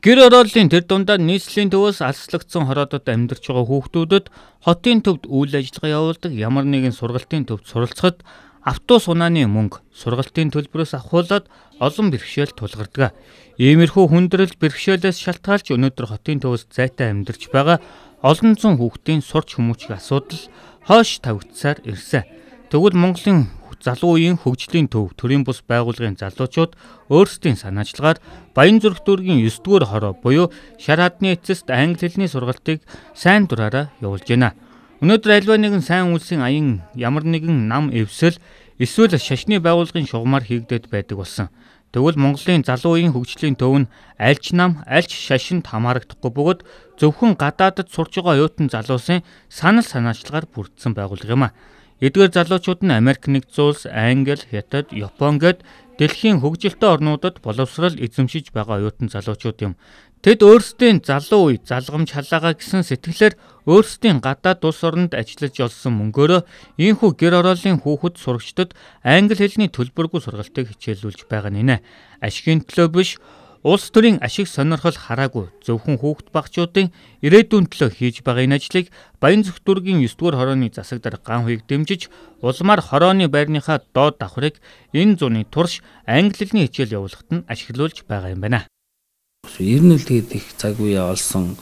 Гэр орооллын тэр дундаа нийслэлийн төвөөс алслагдсан хороодод амьдарч байгаа хүүхдүүдэд хотын төвд үйл ажиллагаа явуулдаг ямар нэгэн сургалтын төвд суралцахад автобус унааны мөнгө сургалтын төлбөрөөс авахуулаад олон бэрхшээл тулгардаг. Иймэрхүү хүндрэл бэрхшээлээс шалтгаалж өнөөдөр хотын төвөөс зайтай амьдарч байгаа олон зуун хүүхдийн сурч хүмүүжих асуудал хойш тавигдсаар ирсэн. Тэгвэл Монголын залуу үеийн хөгжлийн төв төрийн бус байгууллагын залуучууд өөрсдийн санаачлагаар Баянзүрх дүүргийн 9-р хороо буюу шар хадны эцэст англи хэлний сургалтыг сайн дураараа явуулж байна. Өнөөдөр альва нэгэн сайн үйлсийн аян ямар нэгэн нам эвсэл эсвэл шашны байгууллагын шугамар хийгдээд байдаг болсон. Тэгвэл Монголын залуу үеийн хөгжлийн төв нь альч нам, альч шашинд хамаарагдахгүй бөгөөд зөвхөн гадаадд сурч байгаа оюутан залуусын санал санаачлагаар бүрдсэн байгууллага юм а. Эдгээр залуучууд нь Америк нэгдсэн улс, Англи, Хятад, Япон гээд дэлхийн хөгжилтэй орнуудад боловсрол эзэмшиж байгаа оюутан залуучууд юм. Тэд өөрсдийн залуу үе залгамж халаагаа гэсэн сэтгэлээр өөрсдийн гадаад улс оронд ажиллаж олсон мөнгөөрөө ийнхүү гэр орооллын хүүхэд сурагчдад англи хэлний төлбөргүй сургалтыг хичээллүүлж байгаа нэ. Ашигын төлөө биш, улс төрийн ашиг сонирхол хараагүй зөвхөн хүүхэд багчуудын ирээдүйн төлөө хийж байгаа энэ ажлыг Баянзүх дүүргийн 9-р хорооны засаг дарга Ганхүйг дэмжиж улмаар хорооны байрныхаа доод давхрыг энэ зуны турш англи хэлний хичээл явуулахад нь ашиглуулж байгаа юм байна. Ер нь л тэгээд их цаг үе олсон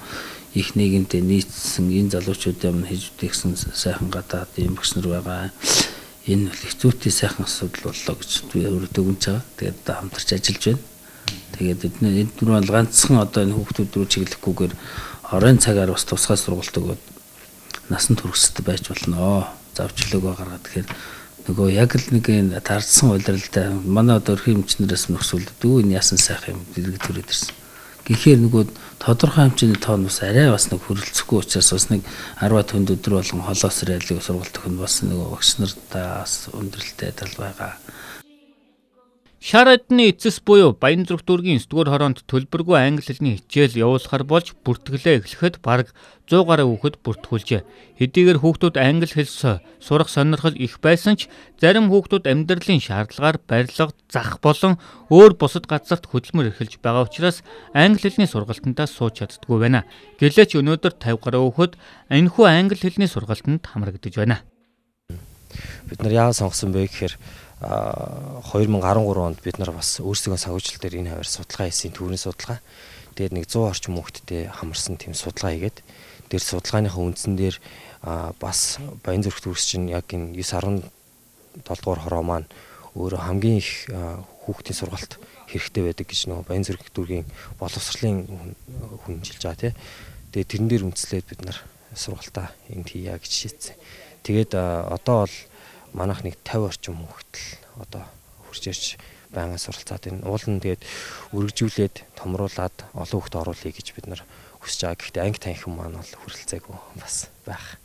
их нийгэмдээ нийцсэн энэ залуучуудын өмнө хийж үтээсэн сайхан гадаад юм багш нар байгаа. Энэ бол их зүйтэй сайхан асуудал боллоо гэж би өөрөө дүгнэж байгаа. Тэгээд одоо хамтарч ажиллаж байна. Тэгээд эдгээр энэ дөрөв бол ганцхан одоо энэ хүүхдүүд рүү чиглэхгүйгээр оройн цагаар бас тусгай сургалт өгөөд насан туршид байж болно. Завчлаагаа гаргаад тэгэхээр нөгөө яг л нэг энэ тардсан улиралтай манай одоо өрхийн эмчнэрээс нөхсөлдөд үү энэ ясан сайхан юм дэрэг төрөөд ирсэн. Гэхээр нөгөө тодорхой хэмжээний тоон бас арай бас нэг хөрөлцөхгүй учраас бас нэг 10 түнд өдөр болгон холоос райлыг сургалт өгөх нь бас нөгөө багш нартаа бас өндөрлөлтэй тал байгаа. Шар хадны эцэс буюу Баянзүрх дүүргийн 9-р хороонд төлбөргүй англи хэлний хичээл явуулахар болж бүртгэлээ эхлэхэд бараг 100 гаруй хүүхэд бүртгүүлжээ. Хэдийгээр хүүхдүүд англи хэл сурах сонирхол их байсан ч зарим хүүхдүүд амьдралын шаардлагаар барилга, зах болон өөр бусад газарт хөдөлмөр эрхэлж байгаа учраас англи хэлний сургалтандаа сууж чаддаггүй байна. Гэлээч өнөөдөр 50 гаруй хүүхэд энэхүү англи хэлний сургалтанд хамрагдаж байна. Бид нар яагаад сонгосон бэ гэхээр 2013 онд бид нар бас өөрсдөө санхүүжилт дээр энэ хавар судалгаа хийсэн, төврийн судалгаа. Тэгээд нэг 100 орчим хүүхэдтэй хамарсан тийм судалгаа хийгээд тэр судалгааныхаа үндсэн дээр бас Баянзүрх дүүрс чинь яг энэ 9-17 дугаар хороо маань өөрөө хамгийн их хүүхдийн сургалт хэрэгтэй байдаг гэж нөгөө Баянзүрх дүүргийн боловсролын хүн хэлж байгаа тий. Тэгээд тэрэн дээр үндэслээд бид нар сургалтаа энд хийя гэж шийдсэн. Тэгээд одоо бол манайх нэг 50 орчим хүүхэд л одоо хурж ирж байнга суралцаад байна. Уул нь тэгээд үргэлжлүүлээд томруулад олон хүүхд оруулъя гэж бид нар хүсэж байгаа. Гэхдээ анги танхим маань бол хүрэлцээгүй бас байх.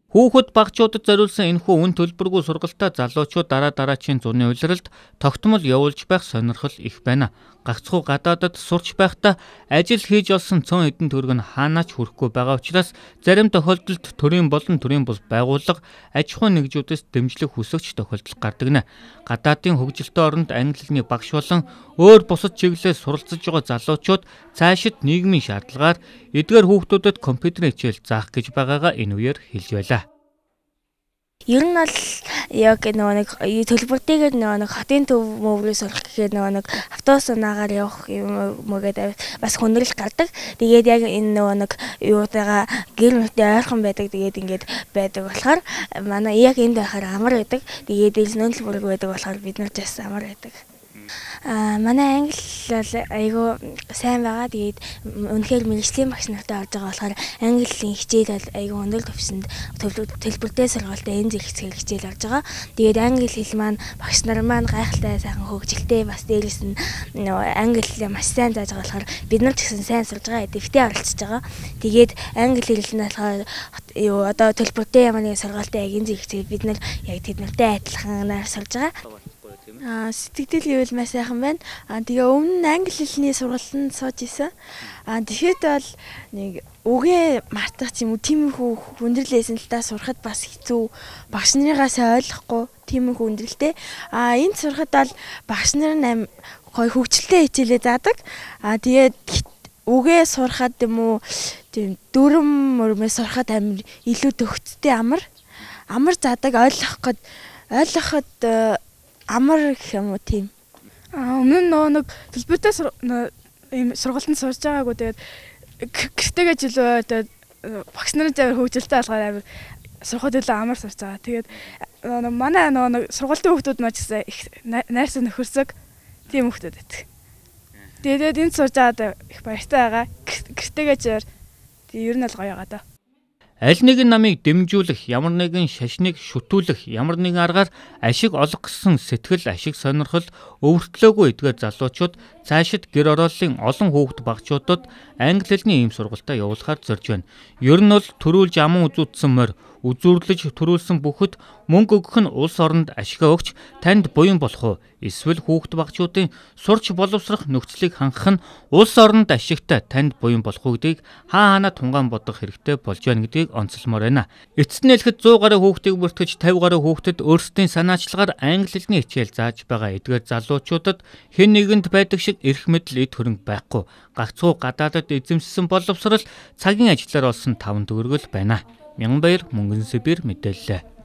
Хүүхэд багчуудад зориулсан энэхүү үн төлбөргүй сургалтаа залуучууд дараа дараачийн зуны улиралд тогтмол явуулж байх сонирхол их байна. Гагцхүү гадаадад сурч байхдаа ажил хийж олсон цөөн хэдэн төгрөг нь хаанаач хүрэхгүй байгаа учраас зарим тохиолдолд төрийн болон төрийн бус байгууллага аж ахуйн нэгжүүдээс дэмжлэг хүсэгч тохиолдол гардаг нэ. Гадаадын хөгжилтэй оронд англи хэлний багш болон өөр бусад чиглэлээр суралцж байгаа залуучууд цаашид нийгмийн шаардлагаар эдгээр хүүхдүүдэд компьютерийн хичээл заах гэж байгаагаа энэ үеэр хэлж байлаа. Ер нь бол яг нөгөө нэг төлбөртэйгээр нөгөө нэг хотын төв мөврөө сурах гэхээр нөгөө нэг автобус унаагаар явах юм мөгээд бас хүндрэл гардаг. Тэгээд яг энэ нөгөө нэг юутайгаа гэр мөртөө ойрхон байдаг. Тэгээд ингээд байдаг болохоор манай яг энд байхаар амар байдаг. Тэгээд дээрс нөн төлбөргүй байдаг болохоор бид нар ч бас амар байдаг. Манай англи бол айгүй сайн байгаа. Тэгээд үнэхээр мэргэжлийн багш нартай орж байгаа болохоор английн хичээл бол айгүй өндөр түвшинд төлбөртэй сургуультай энэ зэрэгцгээр хичээл орж байгаа. Тэгээд англи хэл маань багш нар маань гайхалтай сайхан хөгжилтэй бас дээрээс нь англи хэлээ маш сайн зааж байгаа болохоор бид нар ч гэсэн сайн сурж байгаа, идэвхтэй оролцож байгаа. Тэгээд англи хэл нь болохоор юу одоо төлбөртэй ямар нэгэн сургуультай яг энэ зэрэгцгээр бид нар яг тэд нартай адилханаар сурж байгаа. байна? Сэтгэл гэвэл маш сайхан байна. Тэгээ өмнө нь англи хэлний сургалтанд сууж исэн. Тэгэхэд бол нэг үгээ мартах юм уу тиймэрхүү хүндрэлээсэн л да, сурахад бас хэцүү. Багш нарыгаа сайн ойлгохгүй тиймэрхүү хүндрэлтэй. Энд сурахад бол багш нар нь гоё хөгжилтэй хичээлээ заадаг. Тэгээд үгээ сурахад юм уу тийм дүрм мөрмөө сурахад амар илүү төгстэй амар амар заадаг, ойлгоход амар гэх юм уу тийм. Өмнө нь нөгөө нэг төлбөртэй ийм сургалтанд сурж байгаагүй, тэгээд гэртэйгээ жилөө тэгээд багш нарын амар хөгжилтэй алгаар амар сурахад илүү амар сурч байгаа. Тэгээд манай нөгөө нэг сургалтын хүүхдүүд маань ч гэсэн их найрсан нөхөрсөг тийм хүүхдүүд байдаг. Тэгээд энд сурж байгаад их баяртай байгаа. Гэртэйгээ жир тэг ер нь л гоё байгаа даа. Аль нэгэн намыг дэмжүүлэх, ямар нэгэн шашныг шүтүүлэх, ямар нэгэн аргаар ашиг олох гэсэн сэтгэл, ашиг сонирхол өвөртлөөгүй эдгээр залуучууд цаашид гэр орооллын олон хүүхэд багчуудад англи хэлний ийм сургалтаа явуулахаар зорж байна. Ер нь бол төрүүлж аман үзүүдсэн морь, үзүүрлэж төрүүлсэн бүхэд мөнгө өгөх нь улс оронд ашигаа өгч танд буян болох уу? Эсвэл хүүхэд багчуудын сурч боловсрох нөхцөлийг хангах нь улс оронд ашигтай танд буян болох уу гэдгийг хаа хаанаа тунгаан бодох хэрэгтэй болж байна гэдгийг онцлмоор байна. Эцэст нь хэлэхэд 100 гаруй хүүхдийг бүртгэж 50 гаруй хүүхдэд өөрсдийн санаачлагаар англи хэлний хичээл зааж байгаа эдгээр залуучуудад хэн нэгэнд байдаг шиг эрх мэдэл, эд хөрөнгө байхгүй. Гагцхүү гадаадад эзэмшсэн боловсрол цагийн ажиллаар олсон 5 төгрөгөл байна. Мянган баяр мөнгөн Сибирь мэдээллээ.